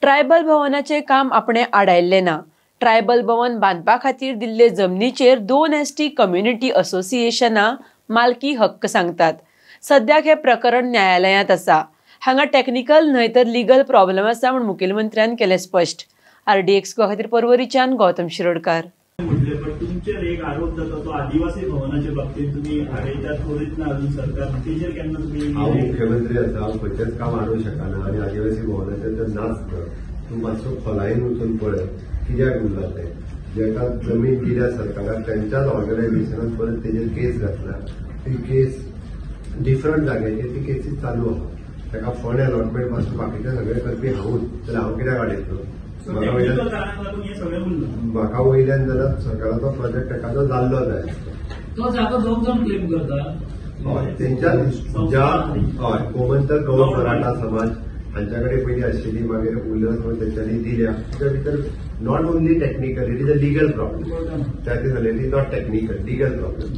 Tribal भवनाचें काम आपणें आडायल्लें ना. ट्रायबल भवन बांदपा खातीर दिल्ले जमनीचेर 2 ST community असोसिएशनां मालकी हक्क सांगतात. सद्याक हें प्रकरण न्यायालयांत आसा. हांगा टॅक्निकल न्हय तर लिगल प्रॉब्लम आसा म्हूण मुखेलमंत्र्यान केलें स्पश्ट. आरडीएक्स गोवा खातीर पर्वरीच्यान गौतम शिरोडकार. तुमचेर एक आरोप जाता तो आदिवासी भवनाच्या बाबतीत तुमी आडयतात करीत ना अजून सरकार, तेजेर केन्ना तुमी? हांव मुख्यमंत्री आसा, हांव खंयचेंच काम हाडूंक शकना आनी आदिवासी भवनाचें तर नाच ना. तूं मातसो खोलायेन वचून पळय कित्याक उरला तें. जेका जमीन दिल्या सरकाराक तेंच्याच ऑर्गनायझेशनान परत तेजेर केस घातला. ती केस डिफरंट जाग्याचेर ती केसीस चालू आहा. ताका फंड अलॉटमेंट पासून बाकीचे सगळे करपी हांवूच, जाल्यार हांव कित्याक आडयतलो? म्हाका वयल्यान जाल्यार सरकाराचो प्रोजेक्ट एखादो जाल्लो जाय. तो जागो दोग जाण क्लेम करता. हय, तेंच्या ज्या हय गोमंतक गौड मराठा समाज हांच्या कडेन पयलीं आशिल्ली, मागीर उरलं म्हणून तेंच्यांनी दिल्या. ताच्या भितर not only technical, it is a legal problem. त्या दिसांनी it is not technical, legal problem.